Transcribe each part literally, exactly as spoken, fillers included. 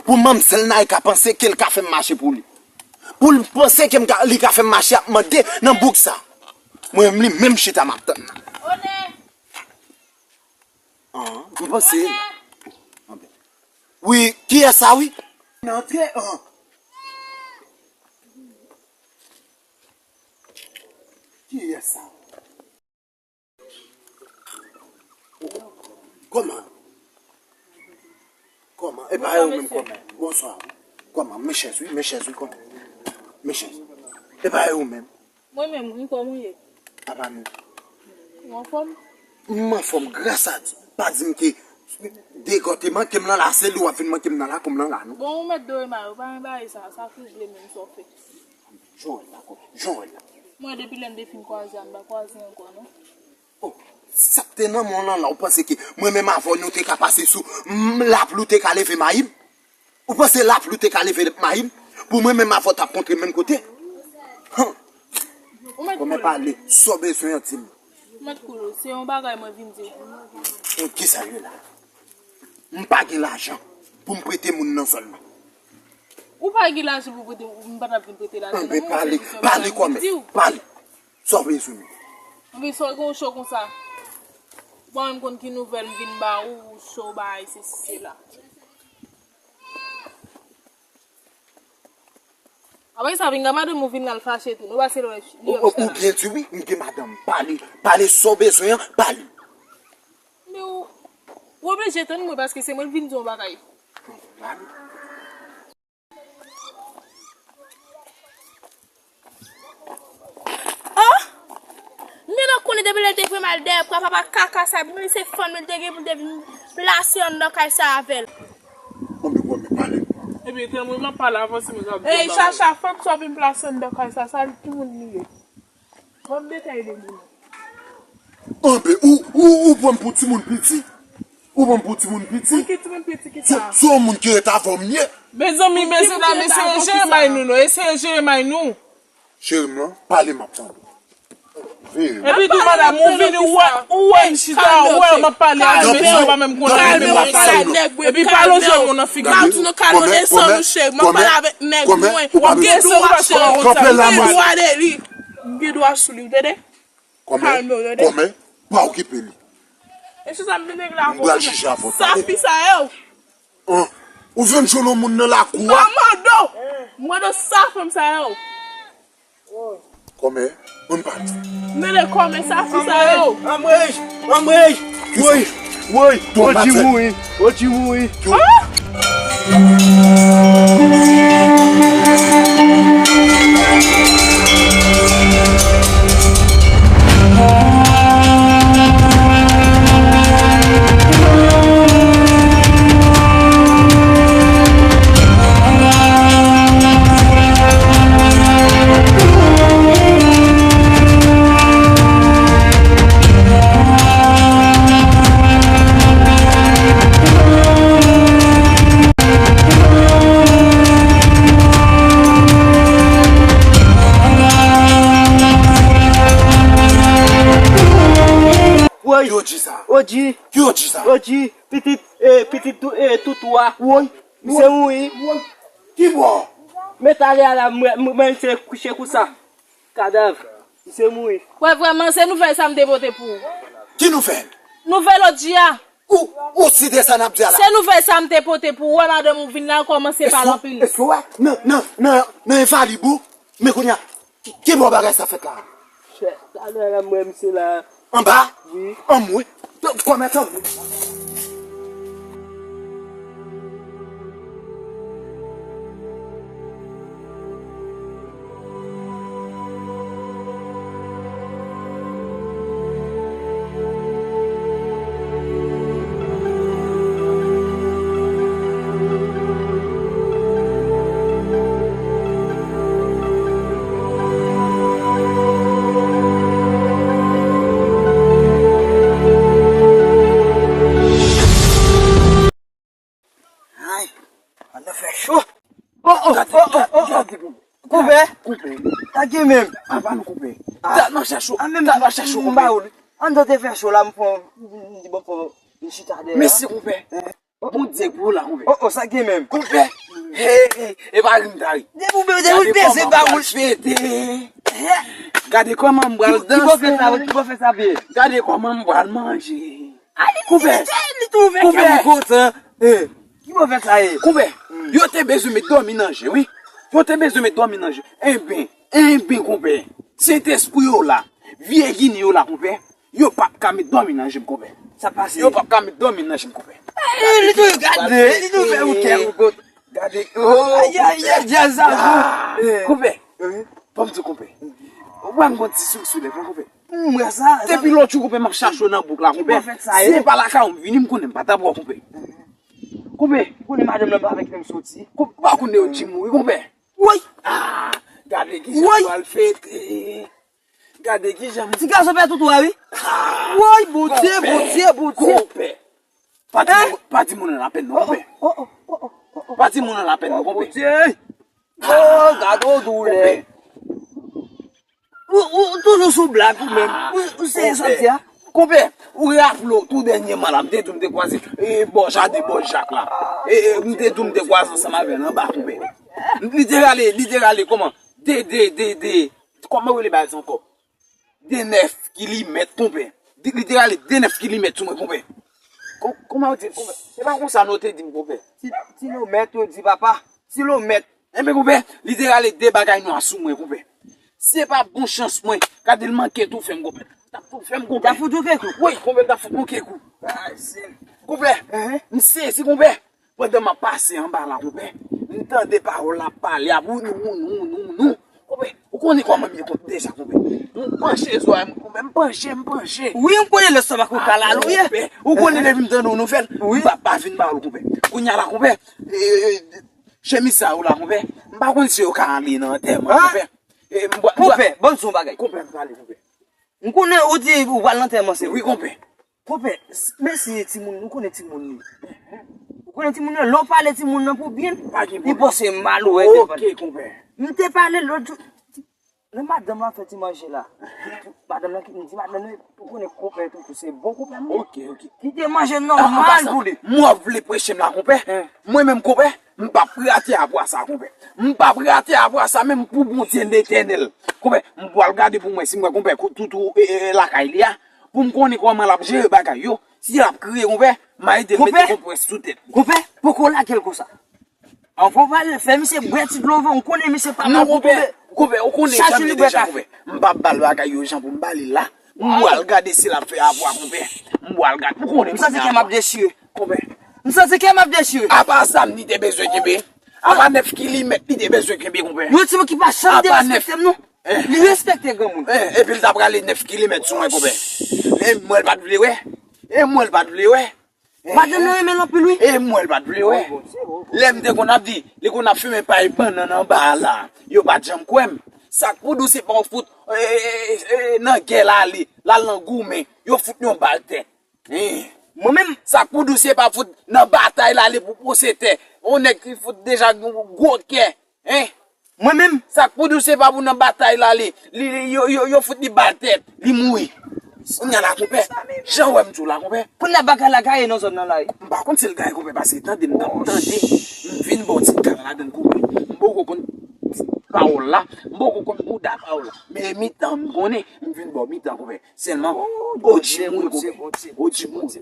Pou manmzèl Naïka panse ke l ka fè m mache pou li. Pou l panse ke m ka, li ka fè m mache ap mande nan bouk sa. Mwen menm li menm chita m ap tann nan. An, m panse. Wi, kiyès sa wi? Antre an. Kiyès sa? Kòman? Kòman? E pa e ou menm kòman? Bonswa. Kòman? Men chèz wi, men chèz wi kòman? Men chèz. E pa e ou menm? Mwen menm wi, kòman w ye? Apa nou? Ou anfòm? M anfòm gras a Dye. Pa di m ke degòteman ke m nan la se li w ap vin manke m nan lakou m nan la non. Bon, ou mèt dwe ma yo, pa anvayi sa, sa ki vle menm sa w fè. Jan w wè l la kò, jan w wè l la. Mwen depi lè n te fin kwaze a, m pa kwaze ankò non. Oh, sa k te nan men w lan la, ou panse ke mwen menm avè w nou te ka pase sou m, lapli w te ka leve mayi m? Ou panse lapli w te ka leve mayi m? Pou mwen menm avè w t ap kontre menm kote? Han! Ou mèt koule. Kòman pale, sa w bezwen an di m. Ou mèt koule, se yon bagay mwen vin di w. Kisa l ye la? M pa gen lajan pou m prete moun nan sèlman. Ou pa gen lajan pou prete, m pa t ap vin prete lajan. Anben pale, pale kòmè, pale. Sa w bezwen menm? Anben sa w gen w cho konsa. Ou pa menm konn ki nouvèl m vin ba ou, ou cho bagay sesi sela. Apre sa, pinga madanm ou vin la l fache tou. Nou pase lè li Ou, ou, ou byen di wi, m gen madanm. Pale, pale sa w bezwen an, pale. Men ou, ou oblije tann mwen paske se mwen k vin di yon bagay. Pale. Oh! Men nan konnen depi lè l te fè mal dèyè pwa papa kaka sa, men se fanm li te gen pou l te vin plase anndan kay sa avè l. Bon, men bon, men pale. Ebyen, tann mwen, m ap pale avan se mwen k ap di yon bagay. Ey, Chacha, fanm sa w vin plase anndan kay sa, sa ki moun li ye? Ban m detay de moun nan. Anben, ou, ou, ou pran m pou timoun piti? Ou pran m pou timoun piti? Pou ki timoun piti ki sa? Se, se yon moun ki ret avè w m ye. Mezanmi, mesye dam, eseye jere may nou non, eseye jere may nou. Cheri m lan, pale m ap tande w. Veye. Epi tou, madanm, ou vini, ou wè, ou wè m chita, ou wè m ap pale ak mesye, ou pa menm konnen avè m ap pale. Epi pale yon sèl mo nan figi m. M ap di nou kalme, desann nou, cheri. M ap pale avèk nèg mwen. W ap gen dwa sou li. Kanpe la, mwen. M gen dwa sou li, w tande? Kalme w, tande? Kòmè, pa okipe li. E se sa m vin regle avè w. M pral jije avè w. Sa fi sa yo. An, ou vin jwenn yon moun nan lakou a? Mwen mande w. Mwen mande w sa fanm sa yo. Kòmè, moun pa di. Mele kòmè sa fi sa yo. Anmwey, anmwey, woy, woy, Odji mouri, Odji mouri. Woy. Ki Odji sa? Odji. Ki Odji sa? Odji, pitit, eh, pitit tou, eh, toutou a. Woy. Misye mouri. Woy. Ki bò? Men talè a la, mwen, mwen, mwen se kouche konsa. Kadav. Misye mouri. Wè, vrèman, se nouvèl sa m te pote pou ou. Ki nouvèl? Nouvèl Odji a. Ou, ou site sa n ap di a la? Se nouvèl sa m te pote pou ou. Wè, madanm ou vin la, kòmanse pale anpil. Èske w wè? Nan, nan, nan, nan envalib ou. Men kounye a, ki, ki bò bagay sa fèt la? Chè, talè a la, m wè misye la. Anba? Wi. Anmwe. Kòmè tann. Sa gen menm. Apa nou koupe. Dat nan chacho. Dat nan chacho koupe. An, dan te fè cho la, m pran, m di bon, pran, m chita dèyè. Mesi koupe. Bondye pou ou la koupe. Oh, oh, sa gen menm. Koupe. Hey, hey, e pa ri m ta ri. Depi w peze ba ou. Fete. Gade kòman m pral danse. Ki bò fè sa, ki bò fè sa, pye? Gade kòman m pral manje. Koupe. Li twouve kè mwen kontan. Ki bò fè sa ye? Koupe. Yo te bezwen met dòmi nan je, wi. Yo te bezwen met dòmi nan je. Enben, enben, koupe. Sentespri yo la. Vye ginen yo la, koupe. Yo p ap ka met dòmi nan je m, koupe. Sa pase? Yo p ap ka met dòmi nan je m, koupe. Li tou gade, li tou fè ou kè ou kontan. Gade. Ayayay, djaz sa. Koupe. Ban m di w, koupe. Ou wè m gon ti souk sou lèv mwen, koupe. M wè sa. Depi lòt jou, koupe, m ap chache w nan bouk la, koupe. Si se pa lakay ou m vini, m konnen m pa t ap wè w, koupe. Koupe. Ou konnen madanm nan pa avèk li m soti. Koupe, ou pa konnen yo di mouri, koupe. Woy! Ah, gade kijan m pral fete. Gade kijan m... Ti gason fè toutou a, wi. Woy, Bondye, Bondye, Bondye. Koupe. Pa di moun, pa di moun nan lapenn non, koupe. Pa di moun nan lapenn non, koupe. Oh, gade w doulè. Ou, ou toujou sou blag ou menm. Ou, ou se sòti a. Koupe, ou raple w tou dènyèman la, m te di w m te kwaze, e, bò jaden, bò Jak la. E, e, m te di w m te kwaze ansanm avè l anba, koupe. Li te rale, li te rale kòman? De, de, de, de, kòman yo rele bagay sa ankò? De nèf kilimèt, koupe. Li te rale de nèf kilimèt sou mwen, koupe. Kòman yo di, koupe? Se pa konsa non te di m, koupe. Ti, tilomèt yo di, papa. Tilomèt. Enben, koupe, li te rale de bagay nwa sou mwen, koupe. Si se pa bon chans mwen, gade l manke toufe m, koupe. T ap toufe m, koupe. T ap fout ou kekou? Wi, koupe, m t ap fout mwen kekou. Koupe, m sezi, koupe. Pandan m ap pase anba la, koupe, m tande pawòl la ap pale ap wounou, wounou, wounou, wounou. Koupe, ou konnen kòman m ye kont deja, koupe. M panche zòrèy mwen, koupe, m panche, m panche. Wi, m konnen lè sa pa kou kalalou ye. Koupe, ou konnen depi m tande yon nouvèl, m pa, pa vin ba ou, koupe. Kounye a la, koupe, e, e, chemiz sa yo la, koupe. M pa konn si yo ka ale nan antèman, koupe. E, m bwa, m bwa. Koupe, ban m di w yon bagay. Koupe, m prale, koupe. M konnen ou di ou pral nan antèman, se vre. Wi, koupe. Koupe, s-, mesye timoun, ou konnen timoun li. Ou konnen timoun yo, lè w pale timoun nan pou byen, li panse mal ou wè. Ok, koupe. M te pale lòt jou, lè madanm lan fè ti manje la. Madanm lan ki, m di madanm lan, ou konnen koupe toutou, se bon koupe m ye. Ok, ok. Kite manje nòmal pou li. Mwen vle preche m la, koupe. Mwen menm, koupe, m p ap rate avwa sa, koupe. M p ap rate avwa sa, menm pou Bondye Letènèl. Koupe, m pral gade pou mwen si m wè koupe toutou, e, e, lakay li a. Pou m konnen kòman l ap jere bagay yo. Si l ap kriye, koupe, m a ede l mete konprès sou tèt li. Koupe, poko lage l konsa. Anvan w pale, fè misye bwè ti dlo, ou konnen misye pa mal pou koupe. Koupe, ou konnen jan m ye deja, koupe. M p ap ba l bagay yo jan pou m ba li la. M pral gade si l ap fè avwa, koupe. M pral gade, ou konnen. M santi kè m ap dechire. Koupe. M santi kè m ap dechire. Apa zam li te bezwen kenbe? Apa nèf kilimèt li te bezwen kenbe, koupe? Yon timoun ki pa janm derespekte m, non. Li respekte granmoun. Eh, epi l ta prale nèf kilimèt sou mwen, koupe. E m wè l pa t vle wè. E m wè l pa t vle wè. Madanm nan renmen l anpil, wi. E m wè l pa t vle wè. Lè m te konn ap di, li konn ap fimen pay bannann anba a la. Yo pa t janm kwè m. Sa k pou di w se pa yon fout, e, e, e, e, nan gè l ale, l al nan goumen. Yo fout yon bal tè. Mwen menm, sa k pou di w se pa fout nan batay l ale pou pwose tè. Yon nèg ki fout deja gen yon gwo kè. Hein? Mwen menm, sa k pou di w se pa pou nan batay l ale. Li, li, yo, yo, yo fout li bal tèt. Li mouri. Kounye a la, koupe. Jan w wè m di w la, koupe. Kounye a bagay la gaye nan zòn nan la, wi. M pa konn si l gaye, koupe, paske tande m t ap tande. M vin ba w ti kal ladann, koupe. M poko konn pawòl la. M poko konn bouda pawòl la. Men mitan m konnen, m vin ba w mitan, koupe. Sèlman, O G mouri, koupe. O G mouri.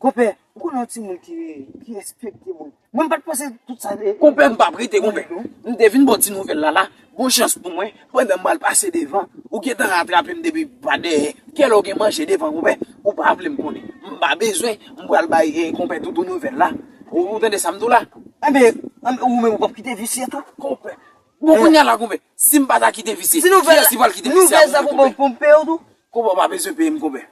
Koupe, ou konnen yon timoun ki, ki respekte moun. Mwen m pa t panse tout sa. Konpè, m p ap rete, konpè. M te vin ba w ti nouvèl la la. Bon chans pou mwen, pandan m pral pase devan, ou gentan ratrape m depi pa dèyè. Kè lè w gen manje devan, konpè, ou pa vle m konnen. M pa bezwen, m pral bay, eh, konpè Doudou nouvèl la. Ou, ou tande sa m di w la? Enben, enben, ou menm ou p ap kite visye tou? Konpè. Bon, kounye a la, konpè, si m pa ta kite visye, kiyès ki pral kite visye a pou mwen, konpè? Konpè, w pa bezwen peye m, konpè.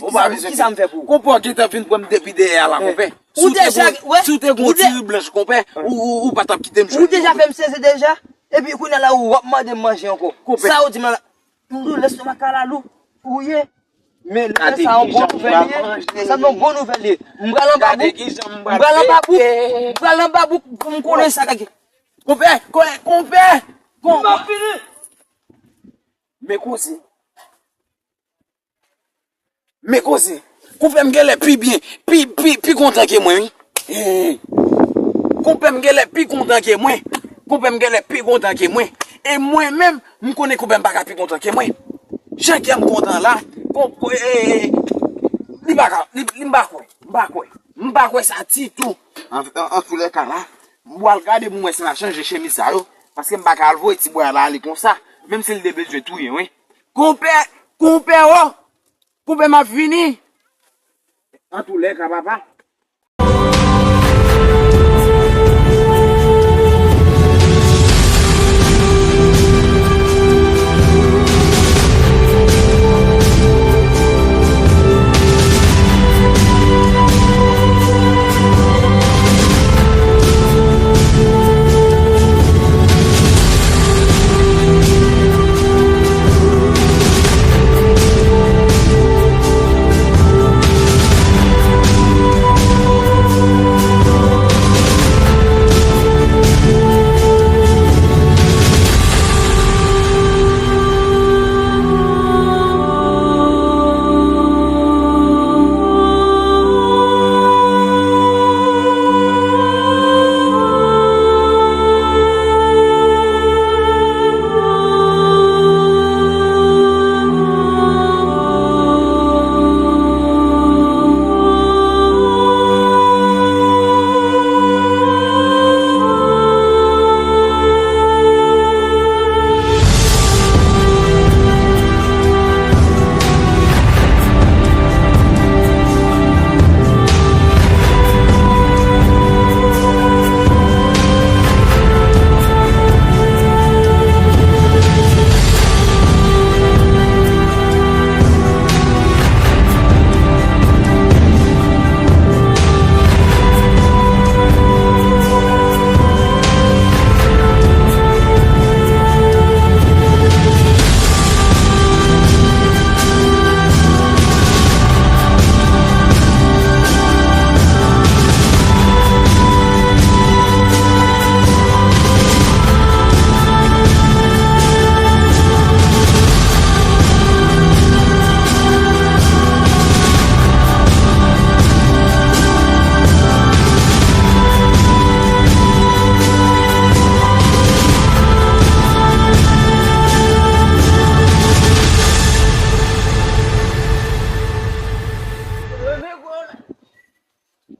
Ou pa bezwen peye m. Konpè, w gentan vin pran m depi dèyè a la, konpè. Si w te gon, si w te gon diri blanch, konpè, ou, ou, ou pa t ap kite m jwenn li, konpè. Ou deja fè m sezi deja, epi kounye a la, ou ap mande m manje ankò. Konpè. Sa ou di m la, m di w lestomak kalalou ou ye. Men nouvèl sa yon bon nouvèl ye. Sa yon bon nouvèl ye. M pral anba bouk. M pral anba bouk. M pral anba bouk pou m konnen sa k ap gen. Konpè, konpè, konpè. M ap fini. Men koze. Men koze. Konpè m genlè pi byen, pi, pi, pi kontan ke mwen, wi. Hey. Konpè m genlè pi kontan ke mwen. Konpè m genlè pi kontan ke mwen. E mwen menm, m konnen konpè m pa ka pi kontan ke mwen. Jan kè m kontan la, kon, kon, e, e, e, li pa ka, li, li m pa kwè, m pa kwè. M pa kwè sa ditou. An, an, antoulèka la, m pral gade pou m wè si m a chanje chemiz sa yo. Paske m pa ka al voye ti bwa la ale konsa. Menm si l te bezwen touye m, wi. Konpè, konpè, o! Konpè, m ap vini. Antoulèka, papa.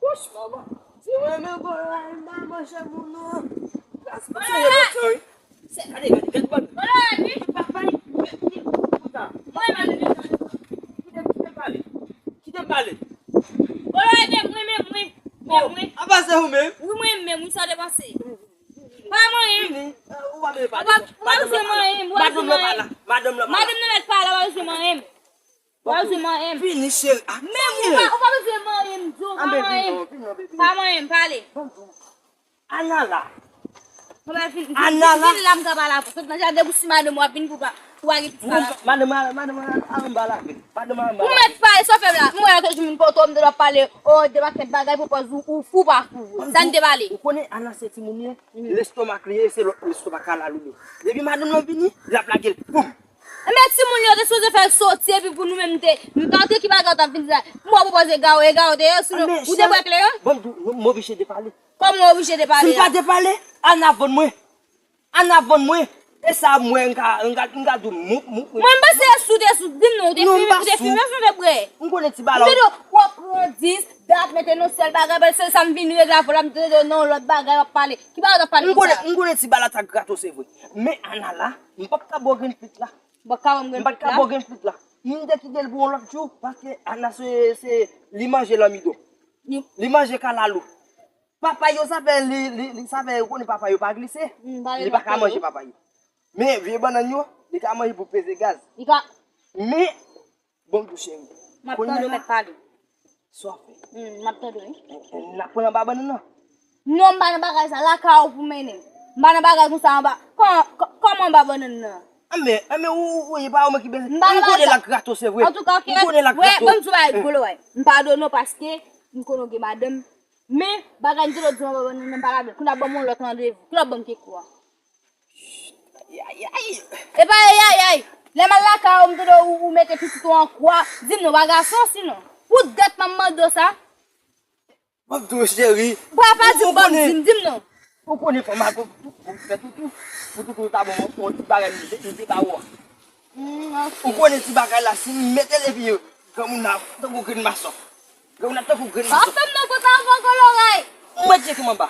Wouch, manman. Ti mwen, men gwo la, m pa manje moun non. Gras, m sonje lòt tan, wi. Gade, gade, gade, gade. Papa, kite, kite m pale. Kite m pale. Apa se ou menm? Wi, mwen menm, wi, sa te pase. Pa manyen m. Ou pa bezwen pale. Ou pa, ou pa bezwen manyen m, ou pa bezwen manyen m. Madanm nan pa la. Madanm nan pa la, ou pa bezwen manyen m. Ou pa bezwen manyen m. Fini, cheri. Men ou pa, ou pa bezwen manyen m, di w pa manyen m. Pa manyen m, pale. Ana la. Ana la. Vin la, m ka pale avè w. Sot nan jaden pou si madanm w ap vin pou pa, pou al gen ti pale. Madanm, madanm, madanm, anba la. Madanm, anba la. Ou mèt pale, sa w fè m la. M wè ke moun poto, m te dwa pale, o, de pakèt bagay pou pòz ou, ou fou pa fou. Sa n te pale. Ou konnen Ana se timoun li ye, lestomak li ye, se lòt lestomak kalalou li. Depi madanm nan vini, l ap lage l, poum. Enben, timoun yo te sipoze fè l soti, epi pou nou menm te, nou tande ki bagay w t ap vin di la. M wè w pwopoze gawo, e gawo te ye, sinon, ou te pran kleyon? Bon, m oblije de pale. Kòman w oblije de pale a? Si m pa te pale, Ana vann mwen. Ana vann mwen. E sa m wè, m ka, m ka, m ka di w, m, m, m. Mwen, m panse e sou, te sou, di m non, ou te fimen, ou te fimen, ou te bwè. M konnen ti bala. M te di w, w ap pran dis, dat, mete nan sèl bagay, se sa m vin regle avè w la, m te di w non, lòt bagay w ap pale. Ki bagay w t ap pale konsa? M konnen, m konnen ti bala t ap grate w, se vre. Men Ana la, m p ap ka ba w grenn plit la. Ou pa ka ban m grenn plit la? M pa t ka ba w grenn plit la. M te kite l pou yon lòt jou, paske Ana se, se, li manje lanmidon. Li manje kalalou. Papay yo, sa fè li, li, li, sa fè ou konnen papay yo pa glise. Li pa ka manje papay yo. Men vye bannann yo, li ka manje pou peze gaz. Li ka. Men, bon, cheri. M ap tande w, mèt pale. Sa w ap fè? Hmm, m ap tande w, wi. N ap pran anba bannann nan. Non, m pa nan bagay sa. Lakay ou pou mennen m. M pa nan bagay konsa anba. Kò-, kò-, kòman anba bannann nan? Anben, anben, ou, ou, ou, e pa ou menm ki bèl. M pa nan bagay sa. M konnen l ap grate w, se vre. Antouka, ok. M konnen l ap grate w. Wè, ban m di w bagay, Golo, wè. M padone w paske m konnen w gen madanm. Men, bagay m te dwe di w anba bannann nan, m pa ladan l. Kounye a ban m yon lòt randevou. Kounye a ban m kèk kou a. Ayayay. E pa ayayay. Lè m al lakay ou, m tande ou, ou mete pitit ou an kwa. Di m non, w pa gason, sinon. Poutèt m ap mande w sa. M ap di w, cheri. Papa, di m, ban m, di m, di m non. Ou konnen fanm a pou, pou, pou fè toutou. Pou toutou ta bon, yon ti bagay m te, m te ba ou a. Hmm, ok. Ou konnen ti bagay la, si m mete l epi yo, granmoun nan tankou grenn masòk. Granmoun nan tankou grenn masòk. Papa m nan kontan avan kòlòray. Mwen tcheke m anba.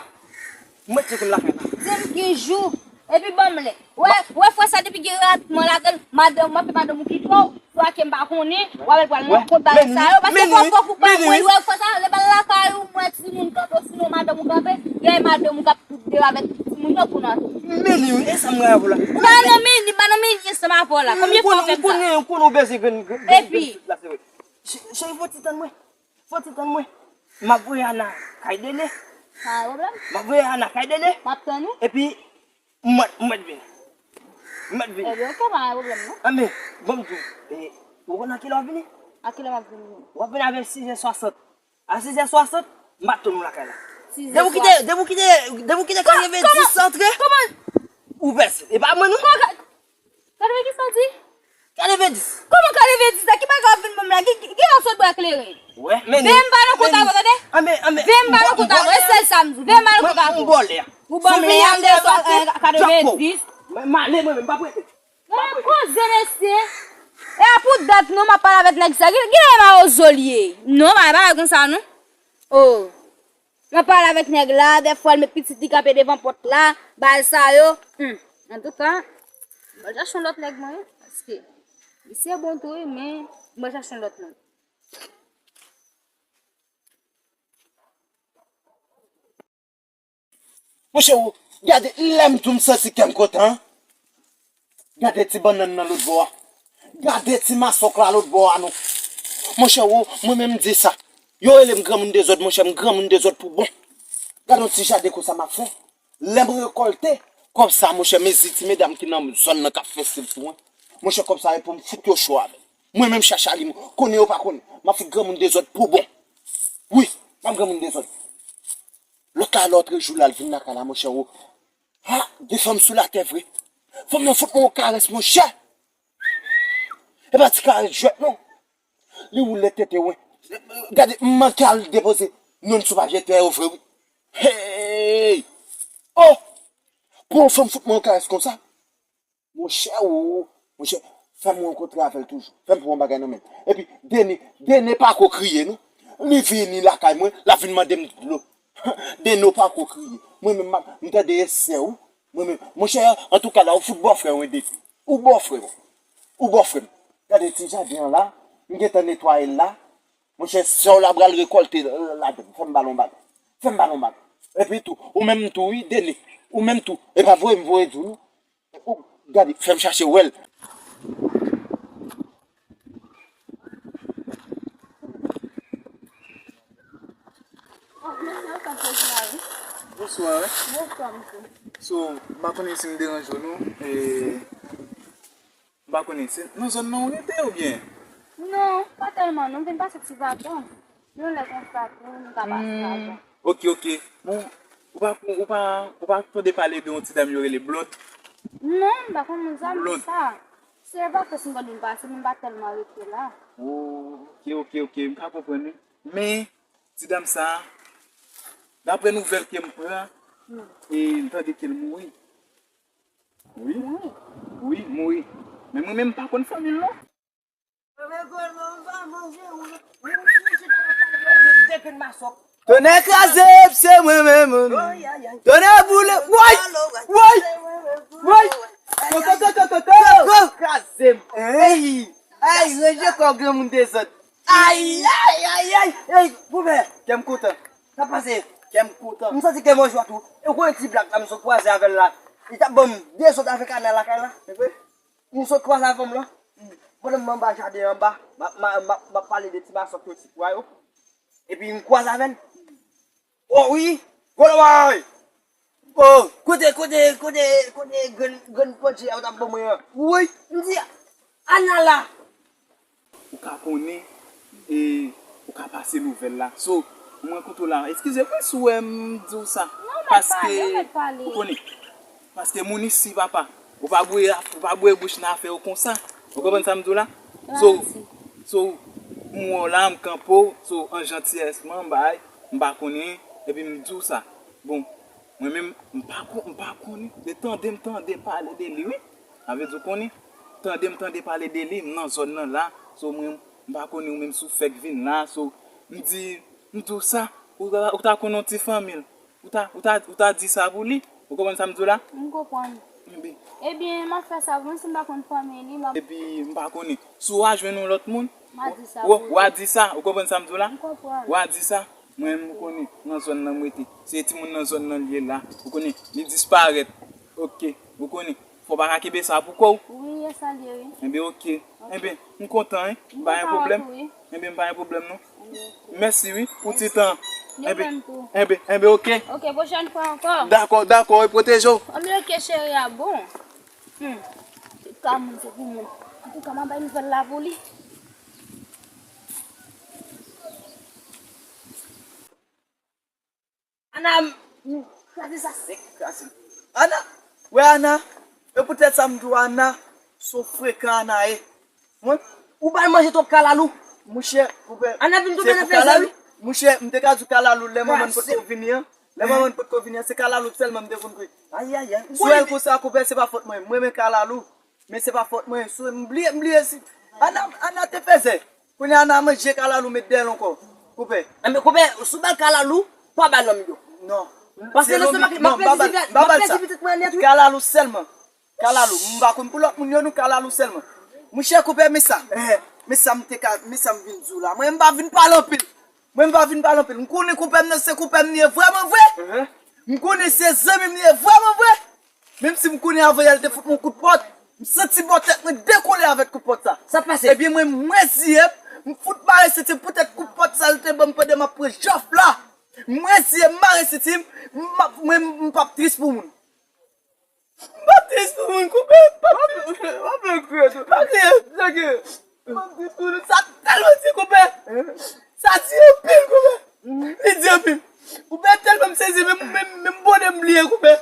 Mwen tcheke m lakay la. Di m ki jou. Epi ban m lè. Wè, wè frè sa depi gen ratman ladan l, madanm, w ap fè madanm ou kite w, swa ke m pa konnen, w ap al pral nan kont bagay sa yo, paske fò, fò pou pa mwen, wè frè sa, lè m al lakay ou, m wè timoun kanpe, osinon madanm ou kanpe, gen madanm ou k ap tout de avèk timoun yo pou nan tou. Meni, e sa m gen avè w la. M pa nan meni, m pa nan meni ansanm avè w la. Konbyen fwa w fè m sa? Ou konnen, ou konnen ou bezwen grenn, grenn, grenn pitit la, se vre. Cheri, fò ti tann mwen. Fò ti tann mwen. M ap voye Ana kay Dene. Pa gen pwoblèm. M ap voye Ana kay Dene. M ap tann ou. Epi, m mèt, m mèt vini. M mèt vini. Ebyen, oke, pa gen pwoblèm, non. Anben, bon, m di w, e, ou konn a kilè w ap vini? A kilè m ap vini? W ap vini avè sizè swasant. A sizè swasant, m ap tann ou lakay la. Sizè swasant. Depi w kite, depi w kite, depi w kite katrevendis antre, ou pèse. E pa mwen, non. Katrevendis sa w di? Katrevendis. Kòman katrevendis la? Ki bagay w ap vin ban m la? Ki, ki, ki lè w sot bra kleren? Wè, men veye m pa nan kont avè w, tande? Veye m pa nan kont avè w, e sèl sa m di. Veye m pa nan kont avè w. Ou ban m veye m de sot katrevendis. M ale mwen menm, m pa prete. Gade koze, mesye. E a pou dat non, m ap pale avèk nèg sa. Gen, gen lè mawozo l ye. Non, pa, pa konsa, non. Oh. Mwen pale avèk nèg la, dèfwa l met pitit li kanpe devan pòt la, bagay sa yo. Hmm. Antouka, mwen chache yon lòt nèg mwen, paske misye bon tou, wi, men mwen chache yon lòt nèg. Monchè, ou, gade, lè m tou m santi kè m kontan. Gade ti bannann nan lòt bò a. Gade ti masòk la lòt bò a non. Monchè, ou, mwen menm m di sa. Yo rele m granmoun dezòd, monchè, m granmoun dezòd pou bon. Gade yon ti jaden konsa m ap fè. Lè m rekòlte kòb sa, monchè, mezi ti medam ki nan zòn nan k ap fè stil sou mwen. Monchè, kòb sa yo pou m fout yo cho avè l. Mwen menm chache alimò, konnen yo pa konnen. M ap fout granmoun dezòd pou bon. Wi, m ap granmoun dezòd. Lòt la, lòt jou la, l vin lakay la, monchè, o. Ha, gen fanm sou latè vre. Fanm nan fout mwen yon karès, monchè. E pa ti karès jwèt, non. Li woule tete, wi. Gade, m manke al depoze non l sou papye tè yo vre, wi. Hey! Oh! Pou yon fanm fout mwen yon karès konsa. Monchè, o, monchè, fè m rankontre avè l toujou. Fè m pran yon bagay nan men l. Epi, Dene, Dene pa ko kriye, non. Li vini lakay mwen, l ap vin mande m dlo. Dene pa ko kriye. Mwen menm, m ap, m tande e sè ou. Mwen menm, monchè, antouka la, ou fout bòfrè w, wi, Dene. Ou bòfrè m. Ou bòfrè m. Gade ti jaden an la, m gentan netwaye l la. Monchè, sè w la pral rekòlte ladan l. Fè m ba l yon bagay. Fè m ba l yon bagay. Epi tou, ou menm tou, wi, Dene. Ou menm tou. E pa voye m voye di w, non. Ou, gade, fè m chache wè l. Bonswa. Bonswa, mesye. So, m pa konnen si m deranje w, non. E, m pa konnen, se nan zòn nan ou rete oubyen? Non, pa tèlman, non. M vin pase ti vakans. Yon lè konsa tou, nou ka pase ladan. Ok, ok. Bon, ou pa, ou pa, ou pa tande pale de yon ti dam yo rele Blond? Non, m pa konn moun sa, moun sa. Se vakans m konn vin pase, men m pa tèlman rete la. Oh, ok, ok, ok. M ka konprann, wi. Men, ti dam sa, daprè nouvèl ke m pran, e m tande ke l mouri. Wi. Mouri? Wi, mouri. Men mwen menm m pa konn fanmi l, non. Tonnè kraze m, se mwen menm. Tonnè boule, woy, woy, woy. Kraze m. Ey, ey, ranje kò w granmoun dezòd. Ay, ay, ay, ay, ey, boubè, kè m kontan. Sa pase? Kè m kontan. M santi kè m an jwa tou. E w konnen ti blak la m sot kwaze avè l la. Li t ap ban m dezòd avèk Ana lakay la. Se vre? M sot kwaze avè m lan. Pandan m anba jaden anba, m ap, m ap, m ap, m ap pale de ti masòk yo, ti pwa yo. Epi m kwaze avè l. Oh wi! Gwo lòbay! Oh, kote, kote, kote, kote grenn, grenn pòdje a ou t ap ban mwen an? Woy! M di, Ana la! Ou ka konnen, e, ou ka pase nouvèl la. So, mwen kote w la, eskize m wi si w wè m di w sa. Non, ou mèt pale, ou mèt pale. Paske, ou konnen, paske moun isi, papa, ou pa bwè, ou pa bwè bouch nan afè yo konsa. Ou konprann sa m di w la? So, so, m wè w la, m kanpe w, so, an jantiyès mwen, m bay, m pa konnen, epi m di w sa. Bon, mwen menm, m pa kon, m pa konnen. Se tande m tande pale de li, wi. Sa vle di w konnen. Tande m tande pale de li, m nan zòn nan la. So, mwen, m pa konnen ou menm si w fèk vin la. So, m di, m di w sa, ou ta, ou ta konn yon ti fanmi l. Ou ta, ou ta, ou ta di sa pou li. Ou konprann sa m di w la? M konprann. Ebyen. Ebyen, m ap fè sa pou mwen, si m pa konn fanmi li, m ap Epi, m pa konnen. Si w a jwenn yon lòt moun, m a di sa w, pou w a li. Di sa. Ou konprann sa m di w la? M konprann. W a di sa. Mwen, m konnen, nan zòn nan m rete. Se timoun nan zòn nan li ye la. Ou konnen, li disparèt. Oke. Ou konnen, fò w pa ka kenbe sa pou kò w. Wi, e sa l ye, wi. Enben, oke. Oke. Enben, m kontan, wi. M pa gen pwoblèm. M kontan tou, wi. Enben, m pa gen pwoblèm, non. Mèsi, wi, pou ti tan. Mèsi. De menm tou. Enben, enben, oke. Oke, pwochèn fwa ankò. Dakò, dakò, e pwoteje w. Anben, oke, cheri a, bon. Hmm. Se ka moun, se pou moun. Antouka, m a bay nouvèl la pou li. Ana, m, m kraze sa sèk, kraze. Ana, wè Ana, e poutèt sa m di w Ana, se yon frekan Ana ye. Mwen, ou ba l manje twòp kalalou. Mouchè, pou fè, Ana vin tonbe nan fèzè, wi. Mouchè, m te ka di w kalalou, lè manman n potko vini an, lè manman n potko vini an, se kalalou sèlman m te konn kwit. Ayayay. Si w wè l konsa, koupè, se pa fòt mwen, m renmen kalalou. Men se pa fòt mwen, sou, m bliye, m bliye si. Ana, Ana te fèzè. Kounye a Ana manje kalalou met dèyè l ankò. Koupè. Enben, koupè, si w ba l kalalou, pa ba l lòm yo. Non. Paske nan lestomak li, m ap pèdi pitit, m ap pèdi pitit mwen nèt, wi. Kalalou sèlman. Kalalou. M pa konn pou lòt moun yo, non, kalalou sèlman. Mouchè, koupè, men sa. Men sa m te ka, men sa m vin di w la. Mwen, m pa vin pale anpil. Mwen, m pa vin pale anpil. M konnen koupè m nan, se koupè m li ye vrèman vre. M konnen se zanmi m li ye vrèman vre. Menm si m konnen avan yè l te fout mwen kout pòt, m santi bò tèt mwen dekole avèk kout pòt sa. Sa pase? Ebyen mwen, m reziye m, m fout mare senti m poutèt kout pòt sa l te ban m pandan m ap pran jòf la. M reziye m, mare senti m, m ap, mwen, m p ap tris pou moun. M p ap tris pou moun, koupè, m p ap tris, m ap fè kriye tou. M p ap kriye, m p ap tris pou moun, sa tèlman di, koupè. Sa di anpil, koupè. Li di anpil. Koupè tèlman m sezi, menm, menm, menm bonè m bliye, koupè.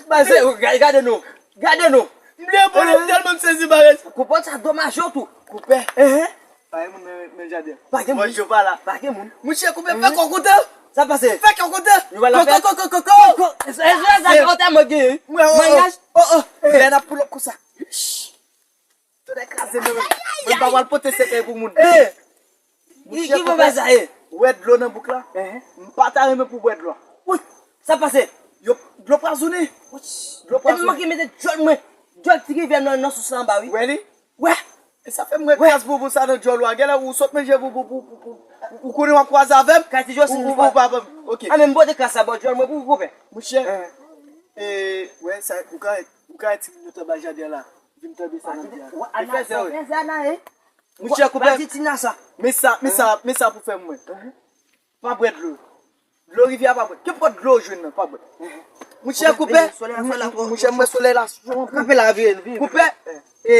Ba se, gade, gade nou. Gade nou. M bliye pran tèlman m sezi bagay sa. Koupè sa domaj yo tou. Koupè. Pa gen moun nan, nan jaden. Pa gen moun. Bonjou pa la. Pa gen moun. Mouche koupè fè kò kontan. Sa pase. Fè kò kontan. Koko, koko, koko. E sa sa antèman gen. Maryaj. Oh, oh. Lè n ap pull up konsa. Tout kraze men. Mwen pa pral pote sekre pou moun. Eh! Ki, ki bagay sa ye? Wè dlo nan bouk la? M pa ta renmen pou bwè dlo a. Wi, sa pase? Yo, dlo pwazone. Dlo pwazone. Epi manke mete djòl mwen. Djòl ti rivyè nan, nan sous la anba, wi. Wè li? Wè. E sa fè m wè kras boubou sa nan djòl ou a. Genlè ou sot manje boubou pou, pou, pou, ou konnen w ap kwaze avè m? Kati Jòs ou, ou pa, ok. A men m pote kras la bò djòl mwen pou ou, koupè. Monchè, e, wè sa, ou ka, ou ka wè timoun yo t anba jaden an la. Vin tande sa nan jaden an. Mouche koupè. Men sa, men sa, men sa pou fè mwen. Pa bwè dlo. Dlo rivyè a pa bwè. Kenpòt dlo ou jwenn nan, pa bwè. Mouche koupè. Mouche mwen solèy la. Koupè. E,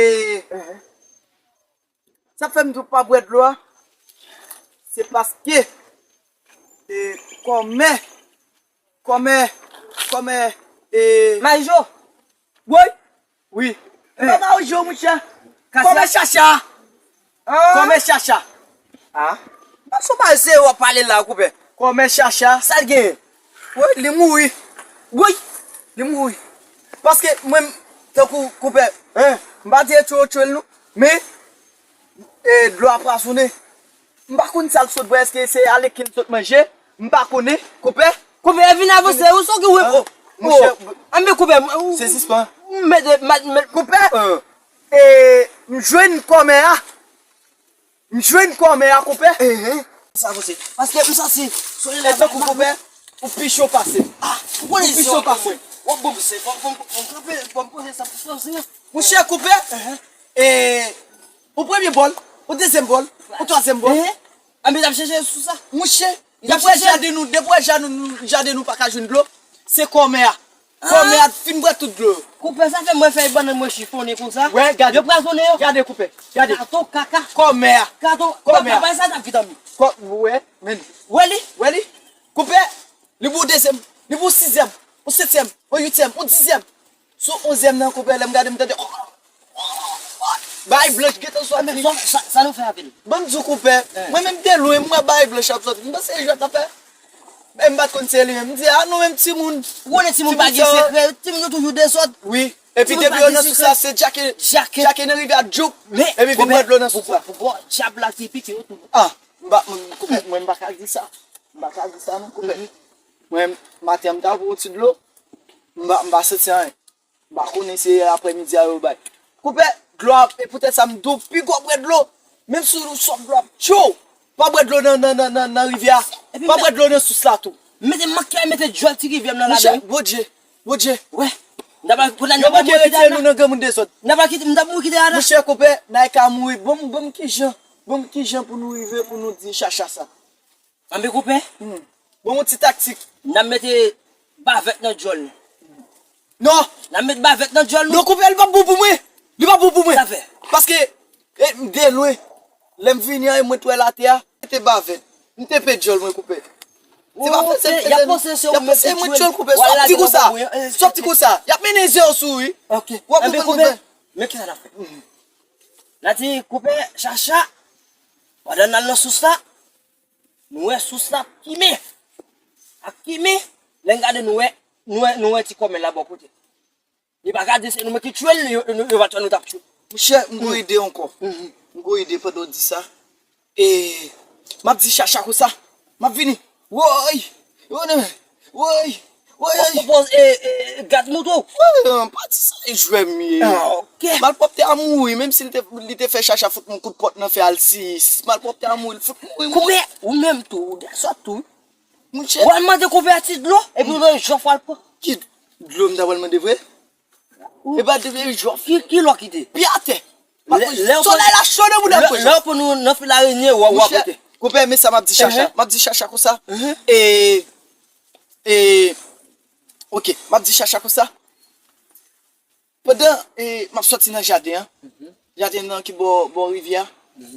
sa fè m di w pa bwè dlo a. Se paske, e, kòmè, kòmè, kòmè, e, Mayijo. Woy. Wi. E pa Mayijo, monchè. Kòmè chacha. Kòmè chacha. Ah. Paske w ap pale la, koupè. Kòmè chacha. Sa l genyen? Wi, li mouri. Woy. Li mouri. Paske mwen, tankou koupè, m pa te tchwe tchwe l non. Men, e, dlo a pwazonnen. M pa konn sa l sot bwè, èske se aleken l sot manje? M pa konnen. Koupè? Koupè, vin avanse, ou sa w gen wè, oh. Monchè, anben koupè, se sispann. Mèt, mèt, mèt. Koupè? E, m jwenn kòmè a. M jwenn kòmè a, koupè. Sa avanse. Paske m santi solèy la. E tankou koupè, ou pi cho pase m. Ah, ou konnen se w ap bon. W ap bon pase. Bon, bon, bon, kanpe, bon, poze sa pou sa. Monchè, koupè. E, ou premye bòl, ou dezyèm bòl, ou twazyèm bòl. Anben, y ap chèche sou sa. Mouche, depi w wè jaden nou, depi w wè jaden nou, jaden nou pa ka jwenn dlo, se kòmè a. Kòmè a fin bwè tout dlo yo. Koupè, sa fè mwen fè bannann mwen chifonnen konsa. Wè, gade. Yo pwazonnen yo. Gade, koupè. Gade. Katon, kaka. Kòmè a. Katon, kòmè a. Bagay sa t ap vit anmi. Kò, wè, men. Wè li? Wè li? Koupè, li pou dezyèm, li pou sizyèm, pou setyèm, pou uityèm, pou dizyèm. Sou onzyèm nan, koupè, lè m gade, m tande. Bay Blanch gentan sòti. Sa, sa, sa nou fè avè l? Ban m di w, konpè, mwen menm de lwen, m wè Bay Blanch ap sòti. M panse e jwèt l ap fè. Men m pa t konn se li menm. M di, a non, menm timoun. Ou konnen timoun pa gen sekrè, timoun yo toujou dezòd. Wi. Epi depi yo nan sous la, se djake, djake nan rivyè a, djoup. Epi vin bwè dlo nan sous la. Pou bò dyab la ki pike yo tou. Ah, m pa, m, konpè, mwen m pa ka di sa. M pa ka di sa non, konpè. Mwen, maten an, m ta pran yon ti dlo. M pa, m pa santi anyen. M pa konnen se aprèmidi a yo bay. Konpè, dlo a, e poutèt sa m di w, piga w bwè dlo. Menm si w sòt dlo ap tchou, pa bwè dlo nan, nan, nan, nan, nan rivyè a. Pa bwè dlo nan sous la tou. Mete manke a, mete djòl ti rivyè m nan ladan wi. Bondye, Bondye. Wè. N ta pral, pou n al nan granmoun kite a la. N ta pral kite, n ta pou kite a la. Monchè, konpè, n a ka mouri. Bon, bon, kijan, bon, kijan pou nou rive, pou nou di chacha sa? Anben konpè, bon, yon ti taktik. N ap mete bavèt nan djòl nou. Non. N ap met bavèt nan djòl nou. Non, konpè, li p ap bon pou mwen. Li p ap bon pou mwen. Sa fè. Paske, e, m de lwen. Lè m vini an, e mwen t wè l atè a. M te bavèt. M te pe djòl mwen, konpè. Se pa fè, se, y ap panse se ou menm ki tchwe l. Konpè. Sa w ap di konsa? Sa w ap di konsa? Y ap mennen ze w sou ou, wi. Ok. W ap konprann, konpè. Men kisa n ap fè? N a di, konpè, chacha, pandan n al nan sous la, nou wè sous la ap kimen. Ap kimen. Lè n gade, nou wè, nou wè, nou wè ti kòmè la bò kote. Li pa ka di se nou menm ki tchwe l, yo, yo, yo va t wè nou t ap tchwe l. Monchè, m gon ide ankò. M gon ide pandan w di sa. E, m ap di chacha konsa. M ap vini. Woy! Woy! Woy! Woy! Ou, ou, e, e, gad moto. Woy, m pa di sa, e jwè m ye. Ah, ok. Malpwòpte a mouri, menm si li te, li te fè chacha fout m kout pòt nan fè al sis. Malpwòpte a mouri, li fout mouri, mouri. Konpè, ou menm tou, ou desòd tou. Monchè. W al mande konpè a ti dlo, epi w nan jòf w al pran. Ki dlo m ta pral mande vre? E pa de jòf. Ki, ki lò ki te? Pye atè. Lè, lè w pran, solèy la cho nan bouda m, lè, lè w pran nou nan fil arenye, w a, w a pote. Konpè, men sa m ap di chacha. M ap di chacha konsa. E, e, ok, m ap di chacha konsa. Pandan, e, m ap sòti nan jaden an, jaden nan ki bò, bò rivyè a,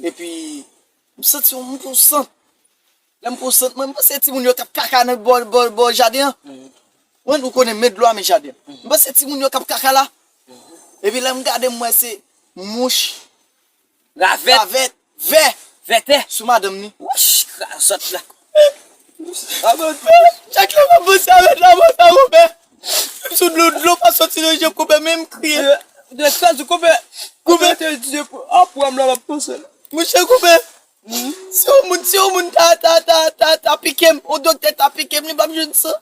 epi m santi yon, yon sant. Lè m pran sant, mwen, m panse timoun yo t ap kaka nan bò, bò, bò jaden an. Mwen, ou konnen, men dlo a, men jaden an. M panse timoun yo t ap kaka la. Epi lè m gade, m wè se mouch. Ravèt. Ravèt. Vè. Vètè. Sou madanm ni. Wouch, krazòt la. Chak lè m ap panse avèk la, mwen sa konpè. Menm si dlo, dlo pa soti nan je m, konpè, men m kriye. Ou dwe kraze, konpè. Konpè. Te di, a, pou m la, m ap panse la. Monchè, konpè. Si yon moun, si yon moun ta, ta, ta, ta, ta pike m, yon doktè ta pike m, li p ap jwenn san.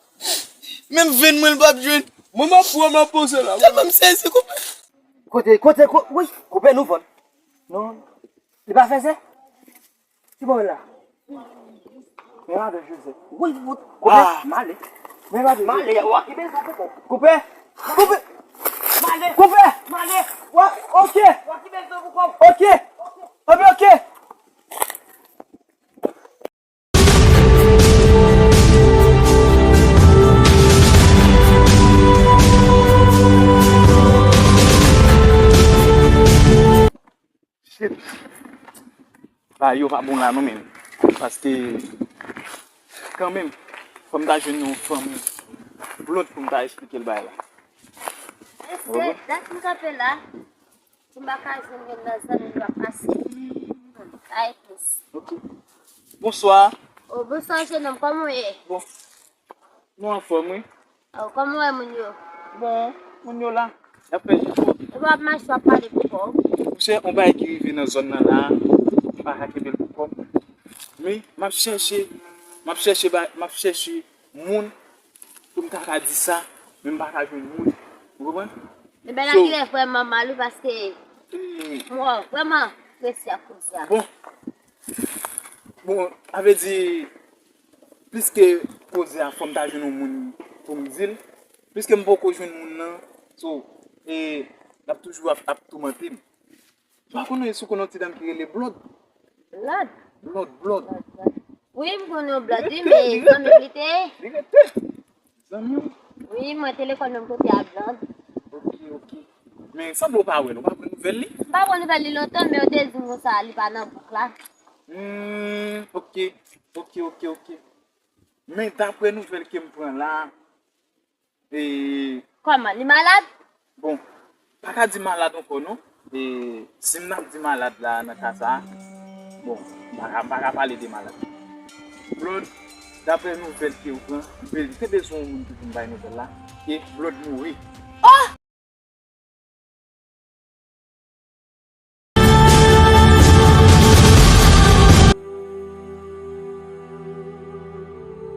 Menm venn mwen, li p ap jwenn. Mwen, m ap pran, m ap panse la. Tèlman m sezi, konpè. Kote, kote, ko-, wi, konpè, nou vann. Non. Li pa fè sa? Ki bò la? Men madan Jozèf. Wi, wi. Konpè, ah, m ale. Men madan Jozèf. M ale, w a ki bezwen pou kò. Konpè. Konpè. M ale. Konpè. M ale. Wa, ok. W a ki bezwen pou kò. Ok. Anben, ok. Shit. Bagay yo pa bon la non, men. Paske, kanmenm, fò m ta jwenn yon fanm Blòd pou m ta eksplike l bagay la. Èske dat m kanpe la, si m pa ka jwenn youn nan zanmi m yo ap pase? Ay, plis. Ok. Bonswa. O, bonswa, jenòm, kòman w ye? Bon. Nou anfòm, wi. Aw, kòman w wè moun yo? Bon, moun yo la. Y ap fè jefò. Epi w ap mache, w ap pale pou kò w. Monchè, yon bagay ki rive nan zòn nan la, m pa ka kenbe l pou kò m. Men, m ap chèche, m ap chèche ba-, m ap chèche moun pou m ta ka di sa, men m pa ka jwenn moun. Ou konprann? Ebyen, la ki lè vrèman mal, wi, paske m wè w vrèman prese ak koze a. Bon. Bon, sa vle di, pliske koze a, fò m ta jwenn yon moun pou m di l. Pliske m poko jwenn moun nan, so, e, l ap toujou ap, ap toumante m. M pa konnen si w konnen yon ti dam ki rele Blòd. Blòd? Blòd, Blòd. Blòd, Blòd. Wi, m konnen yon Blòd, wi, men zanmi m li te ye. Li rete. Zanmi w? Wi, mwen te lekòl menm kote a Blòd. Ok, ok. Men sanble w pa wè l, ou pa pran nouvèl li? M pa pran nouvèl li lontan, men yo te di m konsa, li pa nan bouk la. Hmm, ok, ok, ok, ok. Men daprè nouvèl ke m pran la, e... Kòman, li malad? Bon, pa ka di malad ankò non. E si m ap di malad la nan ka sa a, bon, m pa ka, m pa ka pale de malad. Blòd, daprè nouvèl ke ou pran, li te bezwen yon moun ki vin bay nouvèl la, e Blòd mouri.